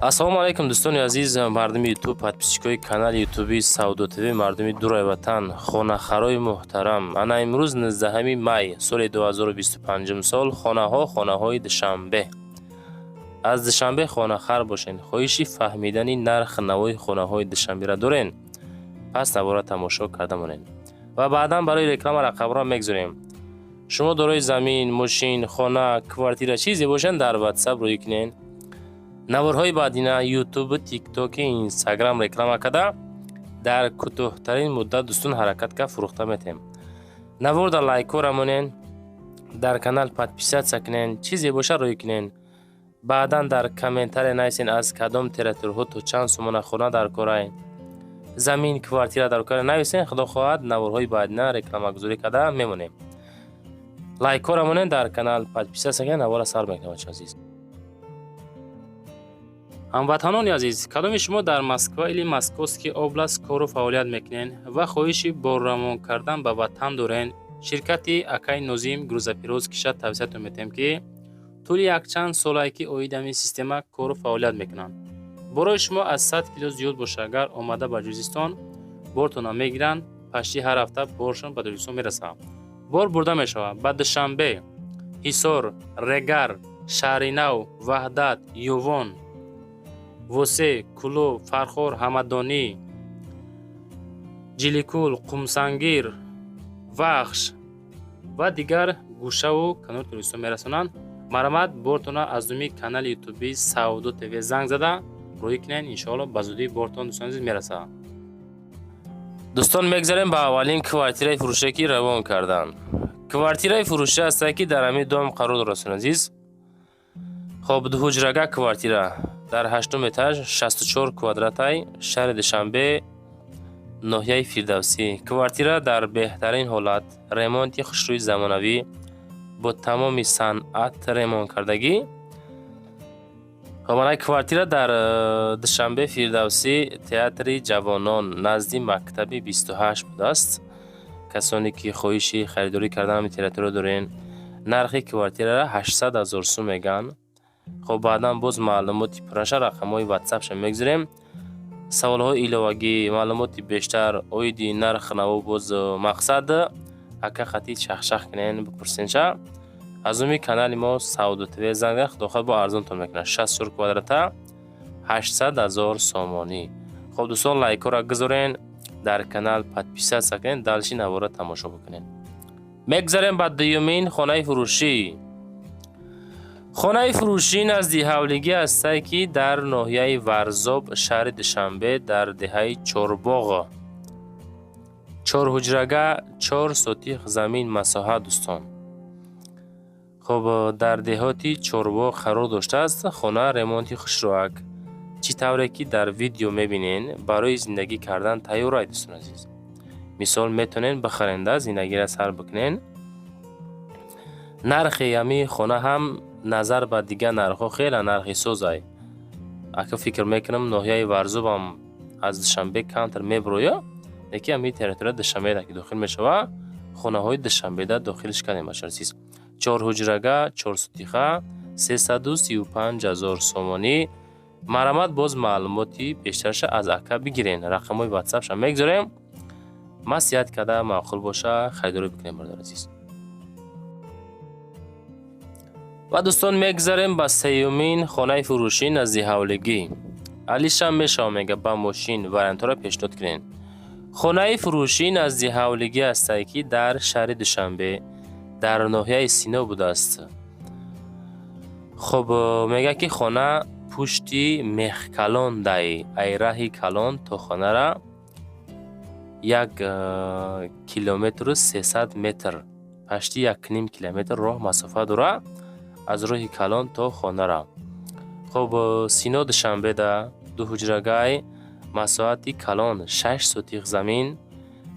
Ассалому алайкум, дӯстони азиз, мардуми Ютуб, подписчикои канали Ютуби Савдо ТВ, мардуми дурай ватан, хонахарои муҳтарам. Ана имрӯз, 19 май соли 2025 сол, хонаҳо, хонаҳои Душанбе. Аз Душанбе хонахар бошен, хоҳиши фаҳмидани нарх навои хонаҳои Душанберо дорен, пас навора тамошо карда монед ва баъдан барои реклама рақамро мегузорем. Шумо дорои замин, мошин, хона, квартира, чизе бошен, дар Ватсап рӯй кунен. Наворҳои баъдина Ютубу, Тиктоки, Инстаграм реклама карда, дар кӯтоҳтарин муддат, дӯстон, ҳаракат кард, фурӯхта метем. Навор дар лайкҳо рамонен, дар канал подписаться кунен, чизе боша, рӯй кунен. Баъдан дар комментария нависен, аз кадом территорияҳо то чанд сомона хона дар корай, замин, квартира дар кора, нависен. Худо хоҳад, наворҳои баъдина рекламагузорӣ карда мемонем. Лайкҳо рамонен, дар канал подписаться кунен. Навора сар мекунем, бача азиз. Ҳамватанони азиз, кадоми шумо дар Москва или Московский область кору фаъолият мекунед ва хоҳиши борравон кардан ба ватан дорен, ширкати акай Нозим грузоперевозкиша тавсиятон метиҳем, ки тӯли якчанд солае ки оид ҳамин система кору фаъолият мекунанд. Борои шумо аз 100 кило зиёд боша, агар омада ба Ҷузистон бортона мегиранд, пашти ҳар ҳафта боршон ба Тоҷикистон мерасад. Бор бурда мешавад ба Душанбе, Ҳисор, Регар, Шаҳринав, Ваҳдат, Ёвон, Восе, Кӯлоб, Фархор, Ҳамадонӣ, Ҷиликул, Қумсангир, Вахш ва дигар гӯшаву канори Тоҷикистон мерасонанд. Марҳамат, бортона аз номи канали Ютуби Савдо ТВ занг зада рӯй кунед. Иншоалло, ба зудӣ бортон, дӯстони азиз, мерасад. Дӯстон, мегзарем ба аввалин квартираи фурӯше, ки равон карданд. Квартираи фурӯшӣ ҳастае, ки дар ҳамин дом қарор дорад, дӯстони азиз. Хоб, дуҳуҷрага квартира дар ҳаштум этаж, 64 квадратай, шаҳри Душанбе, ноҳияи Фирдавсӣ. Квартира дар беҳтарин ҳолат, ремонти хушрӯи замонавӣ, бо тамоми санъат ремонт кардагӣ. Хоб, ана квартира дар Душанбе, Фирдавсӣ, Театри ҷавонон, назди мактаби 28 будааст. Касоне ки хоҳиши харидорӣ кардан ҳамин территория дорен, нархи квартираро 800 ҳазор сум мегӯянд. Хоб, баъдан боз маълумоти пурраша рақамҳои Ватсапша мегузорем. Саволҳои иловагӣ, маълумоти бештар оиди нарх наво боз мақсад ака хати чахчах кунен, бипурсенша. Аз номи канали мо Савдо ТВ занг зад, худохоҳад, бо арзонтон мекунад. 64 квадрата, 800 ҳазор сомонӣ. Хоб, дӯстон, лайкҳоро гузорен, дар канал подписаться кунед, дальше навора тамошо бикунед. Мегузарем ба дуюмин хонаи фурӯшӣ. Хонаи фурӯшӣ назди ҳавлигӣ ҳастае, ки дар ноҳияи Варзоб, шаҳри Душанбе, дар деҳаи Чорбоғ, чорҳуҷрага, 4 сотих замин масоҳат, дӯстон. Хоб, дар деҳоти Чорбоғ қарор доштааст. Хона ремонти хушрӯак, чӣ тавре ки дар видео мебинен, барои зиндагӣ кардан тайёр ай, дӯстони азиз. Мисол, метавонед бихаренда, зиндагиро сар бикунен. Нархи ҳамин хона ҳам назар ба дигар нархҳо хеле нархи созай. Ака, фикр мекунам, ноҳияи Варзобам аз Душанбе камтар мебирояд, лекин ҳамин территория Душанбеда ки дохил мешавад, хонаҳои Душанбеда дохилиш кардем, бачаҳои азиз. Чорҳуҷрага, 4 сотиха, 335 ҳазор сомонӣ. Марҳамат, боз маълумоти бештарша аз ака бигирен, рақамҳои Ватсапша мегузорем. Маслиҳат карда, маъқул боша, харидорӣ бикунем, бародари азиз. Ва, дӯстон, мегузарем ба сеюмин хонаи фурӯшӣ назди ҳавлигӣ. Алишам мешава, мега, ба мошин вариантҳоро пешниҳод кунед. Хонаи фурӯшӣ назди ҳавлигӣ ҳастае, ки дар шаҳри Душанбе, дар ноҳияи Сино будааст. Хоб, мегӯяд, ки хона пушти мехкалон дай, ай раҳи калон то хонара 1 километру 300 метр, пашти 1,5 километр роҳ масофа дорад аз роҳи калон то хонара. Хоб, Сино, Душанбеда, дуҳуҷрагай, масоҳати калон, 6 сотих замин.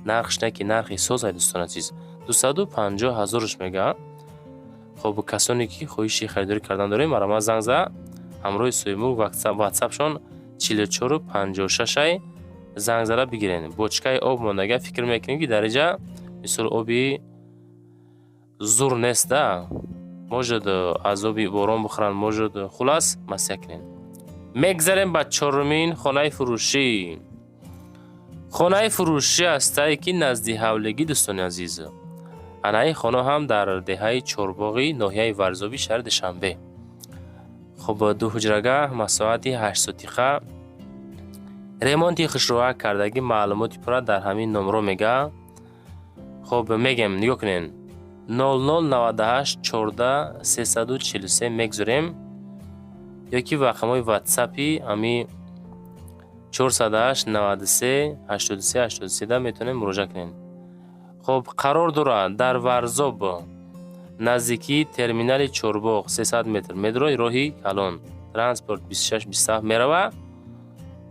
Нархш не ки нархи созай, дӯстони азиз, 250 ҳазорш мегӯяд. Хоб, касоне ки хоҳиши харидорӣ кардан дорем, марҳамат, занг зада ҳамроҳи соҳибмулк, Ватсапшон 44 56-ай, занг зада бигирен. Бочкаи об мондага, фикр мекунем, ки дар инҷа мисол оби зур нест да, может, аз оби борон бихӯранд, может. Хулас, маслиҳат кунед. Мегзарем ба чорумин хонаи фурӯшӣ. Хонаи фурӯшӣ ҳастае, ки назди ҳавлигӣ, дӯстони азиз. Анаи хона ҳам дар деҳаи Чорбоғи ноҳияи Варзоби шаҳри Душанбе. Хуб, дуҳуҷрага, масоҳати 8 сотиха, ремонти хушроа кардагӣ. Маълумоти пурра дар ҳамин номро мега. Хуб, мегем, нигоҳ кунед: 0098 14 343 мегузорем ё ки рақамҳои ватсапи ҳами 408 93 83 83 да метавонем муроҷиат кунем. Хуб, қарор дорад дар Варзоб, наздикии терминали Чорбоғ, 300 метр медрои роҳи калон, транспорт 26 27 мерава.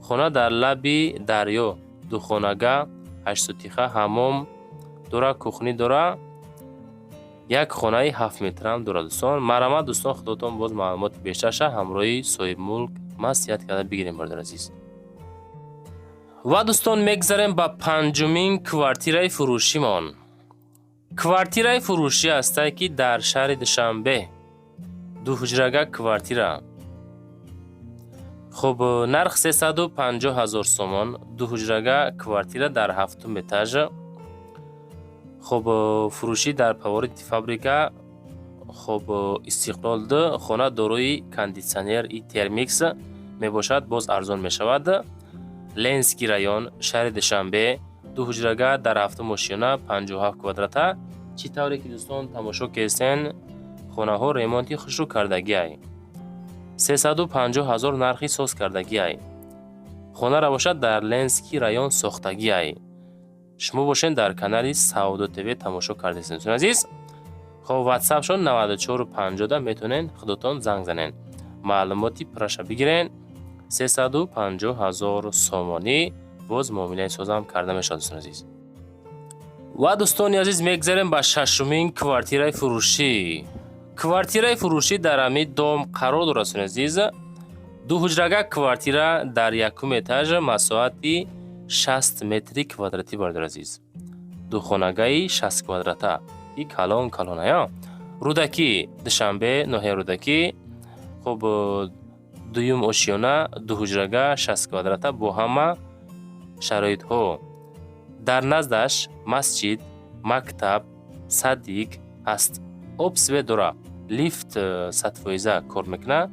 Хона дар лаби дарё, духонага, 8 сотиха, ҳаммом дора, кухня дора, як хонаи 7 метраам дорад. Дӯстон, марҳамат, дӯстон, худотон боз маълумоти бештарша ҳамроҳи соҳибмулк маслиҳат карда бигирем, бародари азиз. Ва, дӯстон, мегзарем ба панҷумин квартираи фурӯшимон. Квартираи фурӯшӣ ҳастае, ки дар шаҳри Душанбе, дуҳуҷрага квартира. Хуб, нарх 350 000 сомон, дуҳуҷрага квартира дар ҳафтум этаж. Хуб, фурӯшӣ дар повороти фабрика, хуб, Истиқлол 2. Хона дорои кондитсионер и термикс мебошад, боз арзон мешавад. Ленинский район, шаҳри Душанбе, дуҳуҷрага дар ҳафтум ошёна, 57 квадрата. Чӣ тавре ки, дӯстон, тамошо кестен, хонаҳо ремонти хушрӯ кардагиай. 350 000 нархи соз кардагиай. Хонара бошад, дар Ленинский район сохтагиай. Шумо бошед, дар канали Савдо ТВ тамошо кардастед, дӯстони азиз. Хоб, ватсапшон 94 50, метавонед худотон занг занед, маълумоти пурраша бигирен. 350 000 сомонӣ, боз муомилаи созам карда мешавад, дӯстони азиз. Ва, дӯстони азиз, мегзарем ба шашумин квартираи фурӯшӣ. Квартираи фурӯшӣ дар ҳамин дом қарор дорад, дӯстони азиз. Дуҳуҷрага квартира дар якум этаж, масоҳати 60 метри квадратӣ, бародари азиз. Духонагаи 60 квадрата и калон калоная. Рӯдакӣ, Душанбе, ноҳияи Рӯдакӣ. Хуб, дуюм ошёна, дуҳуҷрага, 60 квадрата бо ҳама шароитҳо. Дар наздаш масҷид, мактаб, садик ҳаст, об, свет дора, лифт 100% кор мекунад.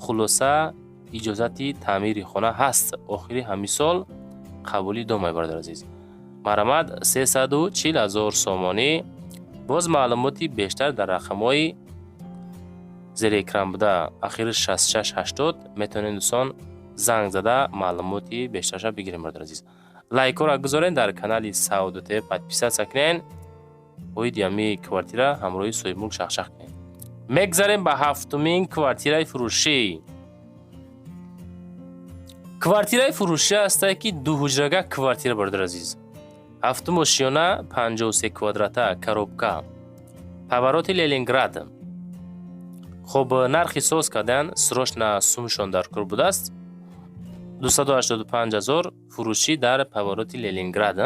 Хулоса, иҷозати таъмири хона ҳаст, охири ҳамин сол қабули домай, бародари азиз. Марҳамат, 340 000 сомонӣ. Боз маълумоти бештар дар рақамҳои зери экран буда, ахири 66 80, метавонед, дӯстон, занг зада маълумоти бештарша бигирем, бародари азиз. Лайкҳоро гузоред, дар канали Савдо ТВ подписаться кунед, оиди ҳамин квартира ҳамроҳи соҳибмулк шахшах кунед. Мегзарем ба ҳафтумин квартираи фурӯшӣ. Квартираи фурӯшӣ ҳастае, ки дуҳуҷрага квартира, бародари азиз, ҳафтум ошёна, 53 квадрата, коробка, повороти Ленинград. Хуб, нархи соз кардан срочно сумшон дар кор будааст, 285 000. Фурӯшӣ дар повороти Ленинград,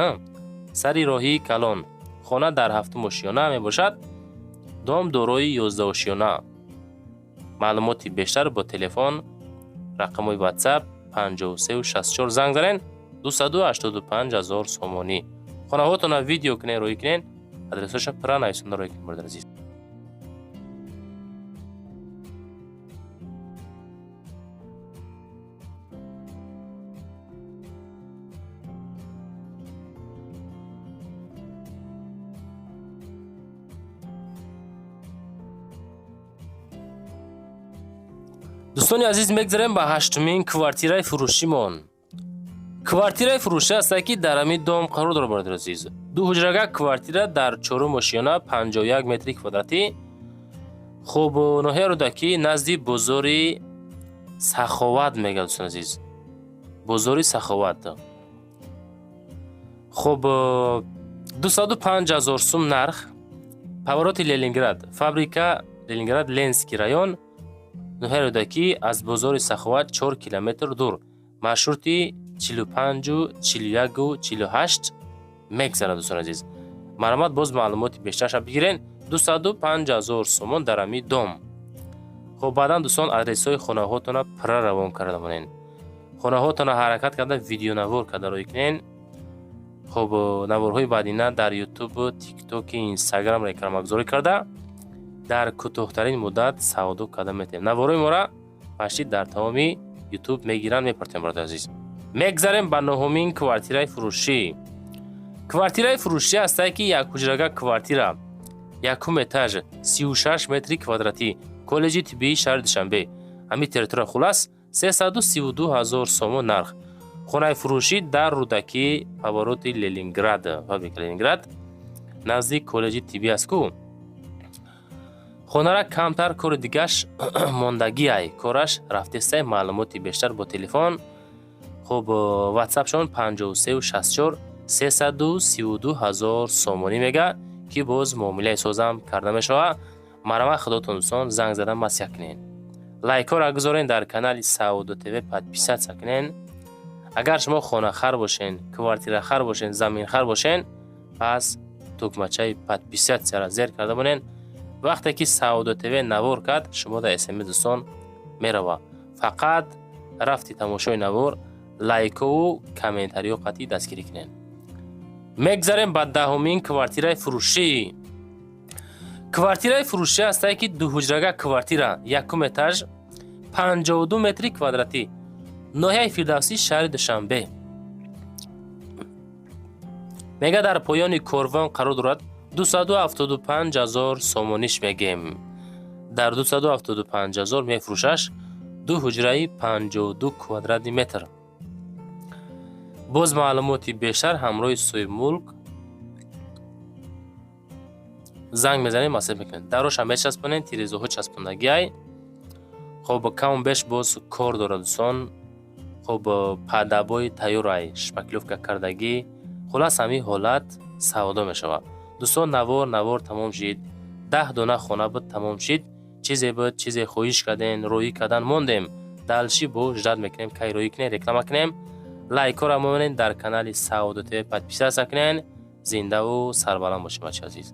сари роҳи калон. Хона дар ҳафтум ошёна мебошад, дом дорои 11 ошёна. Маълумоти бештар бо телефон, рақамҳои ватсап 53 64 занг занед. 285 000 сомонӣ. Хонаҳотона видео кунед, роҳӣ кунед, адресҳоша пурра нависонда роҳӣ кунед, бародари азиз. Дӯстони азиз, мегзарем ба ҳаштумин квартираи фурӯшимон. Квартираи фурӯшӣ ҳастае, ки дар ҳамин дом қарор дорад, бародари азиз. Дуҳуҷрага квартира дар чорум ошёна, 51 метри квадратӣ. Хуб, ноҳияи Рӯдакӣ, назди бозори Саховат мегӯяд, дӯстони азиз, бозори Саховат. Хуб, 205 000 сум нарх. Повороти Ленинград, фабрика Ленинград, Ленинский район, ноҳияи Рӯдакӣ, аз бозори Саховат 4 километр дур. Маршрути 45-у 41-у 48 мегзарад, дӯстони азиз. Марҳамат, боз маълумоти бештарша бигирен. 205 000 сомон дар ҳамин дом. Хоб, баъдан, дӯстон, адресҳои хонаҳотона пурра равон карда монед, хонаҳотона ҳаракат карда, видеонавор карда рӯй кунед. Хоб, наворҳои баъдина дар Ютубу Тиктоки, Инстаграм рекламагузорӣ карда, дар кӯтоҳтарин муддат савдо карда метавонем. Наворҳои мора пашти дар тамоми Ютуб мегиранд, мепартем. Бародари азиз, мегзарем ба нуҳумин квартираи фурӯшӣ. Квартираи фурӯшӣ ҳастае, ки якҳуҷрага квартира, якум этаж, 36 метри квадратӣ, коллеҷи тиббии шаҳри Душанбе, ҳамин территория. Хулас, 332 ҳазор сомон нарх. Хонаи фурӯшӣ дар Рӯдакӣ, повороти Ленинград, фабрика Ленинград, назди коллеҷи тиббӣ аст ку. Хонара камтар кори дигаш мондагиай, кораш рафтестай. Маълумоти бештар бо телефон. Хуб, Ватсапшон 53 64, 332 ҳазор сомонӣ мега, ки боз муомилаи созам карда мешавад. Марҳамат, худотон, дӯстон, занг задан маслиҳат кунед, лайкҳоро гузорен, дар канали Савдо ТВ подписаться кунен. Агар шумо хонахар бошен, квартирахар бошен, заминхар бошен, пас тугмачаи подписаться ро зер карда монен. Вақте ки Савдо ТВ навор кард, шумо дар СМС, дӯстон, мерава. Фақат рафти тамошои навор, лайкову комментариҳо қатъӣ дастгирӣ кунед. Мегзарем ба даҳумин квартираи фурӯшӣ. Квартираи фурӯшӣ ҳастае, ки дуҳуҷрага квартира, якум этаж, 52 метри квадратӣ, ноҳияи Фирдавсӣ, шаҳри Душанбе. Мега, дар поёни корвон қарор дорад. 275 ҳазор сомониш мегем. Дар 275 ҳазор мефурӯшаш, ду ҳуҷраи 52 квадратный метр. Боз маълумоти бештар ҳамроҳи соҳибмулк занг мезанем, маслиҳат мекунем. Дарошам мечаспонем, тирезаҳо часпондагиай. Хоб, каму беш боз кор дорад, дӯстон. Хоб, под обои тайёрай, шпаклёвка кардагӣ. Хулас, ҳамин ҳолат савдо мешавад, дӯстон. Навор тамом шид. 10 дона хона буд, тамом шид. Чизе буд, чизе хоҳиш карден, роҳӣ кардан мондем. Дальше бо ждать мекунем, кай роҳӣ кунем, реклама кунем. Лайкҳоро монед, дар канали Савдо ТВ подписаться кунед. Зиндаву сарбаланд бошед, бачаи азиз.